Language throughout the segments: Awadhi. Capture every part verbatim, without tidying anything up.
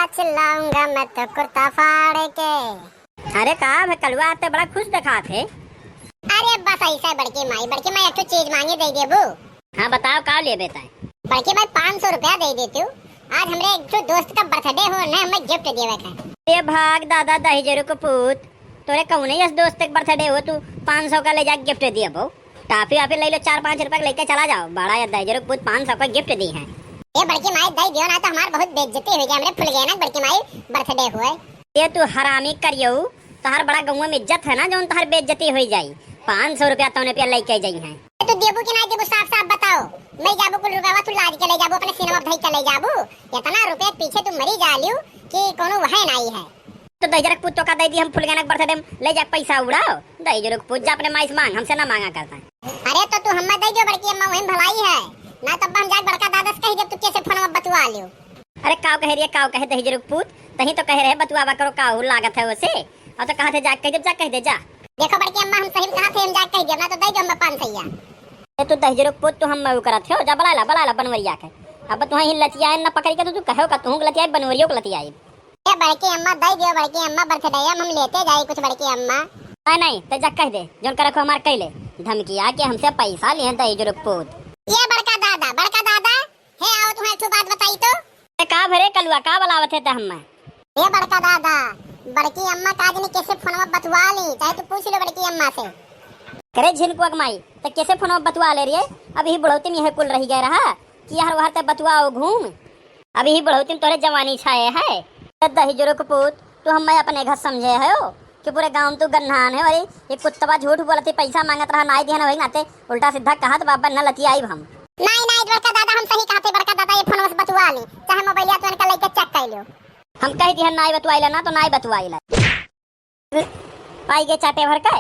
नाच लाऊंगा मैं तो कुर्ता फाड़ के। अरे का भे कलुआ, आज ते बड़ा खुश देखात है। अरे बस ऐसा बड़की माई, बड़की माई एक ठो चीज मांगी दे देबू। हाँ बताओ का लेबे तै? बड़की माई पाँच सौ रुपया दे देतू, आज हमरे एक ठो दोस्त का बर्थडे हो, उन्हें हमें गिफ्ट देवे का। ए भाग दादा दहिजरू के पूत, तोरे कौने यस दोस्त के बर्थडे हो तू पाँच सौ का ले जाके गिफ्ट देबो? टाफी वाफी ले लो, चार पाँच रुपया के लेके चला जाओ। बड़ा या दहिजरू के पूत पाँच सौ का गिफ्ट दी है। ए बड़की माई दे दियो ना तो हमार बहुत बेइज्जती हो जाए, हमरे फुलगेना के बड़की माई बर्थडे हुए। ये तू हरामी करियो, तोहार बड़ा गौवा में इज्जत है ना, जौन तोहार बेइज्जती होई जाई। पाँच सौ रुपया तौने पे लेके जाई हैं। ए, तू देबू कि ना देबू, साफ साफ बताओ। ले जाबू कुल रुपया, तू लाद के ले जाबू, अपने सीना में धई के ले जाबू। इतना रुपया के पीछे तू मरी जा लियो कि कोनो वहे नाई है। तो दहिजरू के पूत तो का दे दी हम फुलगेना के बर्थडे में, ले जा पैसा उड़ाओ। दहिजरू के पूत जा अपने माई से मांग, हमसे ना मांगा करता है। अरे तो तू हमें दे दियो बड़की अम्मा, वही भलाई है। ना तब हम जाके बड़का दादा से कही देब तू कैसे फोन में बतुआ लियो। अरे काव कहे रे, काव कहे दहिजरू के पूत, तही तो कहे रहे बतुआवा करो, काव लागत है ओसे। और तो कहा थे जा कह दे, जा कह दे, जा। देखो बड़की अम्मा, हम सही में कहा थे, हम जा कह दे, ना तो दे दो हमें पाँच सैया। ए तू दहिजरू के पूत, तू हम मऊ करत हो, जा बलाला, बलाला बनवरिया के। अब तू ही लतियाए न पकड़ के तो तू कहो का, तू लतियाए बनवरियो को लतियाए। ए बड़की अम्मा, दे दियो बड़की अम्मा, बर्थडे हम, हम लेते जाए कुछ बड़की अम्मा। नहीं, नहीं, तो जा कह दे, जोन करे को हमार कैले। धमकिया के हमसे पैसा लिए दहिजरू के पूत। ये बड़का दादा, बड़का दादा, हे आओ, तुम्हें एक ठो बात बताई तो। ए, का भरे कलुआ, का बलावत है ते हम्मा? ए बड़का दादा, बड़की अम्मा का जनी कैसे फोनवा बतुआ ली, चाहे तू पूछ लो बड़की अम्मा से। करे झिनकुआ के माई, ते कैसे फोनवा बतुआ ले रे? अभी बुढ़ौती में यह कुल रही गए रहा कि हर वहर ते बतुआओ घूम। अभी ही बुढ़ौती में तोरे जवानी छाए है। ए दहिजरू के पूत, तू हम्मा अपने घर समझे है हो? कि पूरे गाँव में तू गन्हान है, अरे ये कुत्तवा झूठ बोलत ही, पैसा मांगत रहा, नाई दिहन, वही नाते उल्टा सीधा कहत बा, अब न लतियाइब हम। नाई, नाई, बड़का दादा, हम सही कहते, बड़का दादा, ये फोनवा से बतुआ ली, चाहे मोबाइलिया तो इनका लेके चेक कर लियो। हम कह दिहन नाई बतुआइला ना, तो नाई बतुआइला। पाई गे चाटे भर के,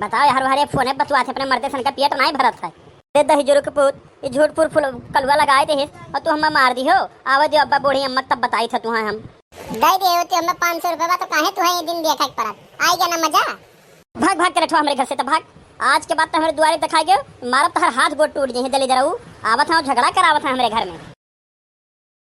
बताओ यार, हरे फोन है बतुआ थे, अपने मर्दे सन का पेट नाई भरत है। दे दहिजरू के पूत, ये झूठ फूल फूल कलुआ लगाए दे और तू हमें मार दी हो। आवे दियो अब्बा बूढ़ी अम्मा, तब बताई था तुहा हम। दे दे होती हमें पाँच सौ रुपया, तो काहे तुहे ये दिन देखा के परत? आई गया ना मजा? भाग, भाग के रठवा हमरे घर से, तो भाग। आज के बाद तो हमरे दुआरे दिखाई गयो, मारब तोहर हाथ गोड़ टूट जाए दलिदरऊ। आवत है झगड़ा करावत है हमरे घर में।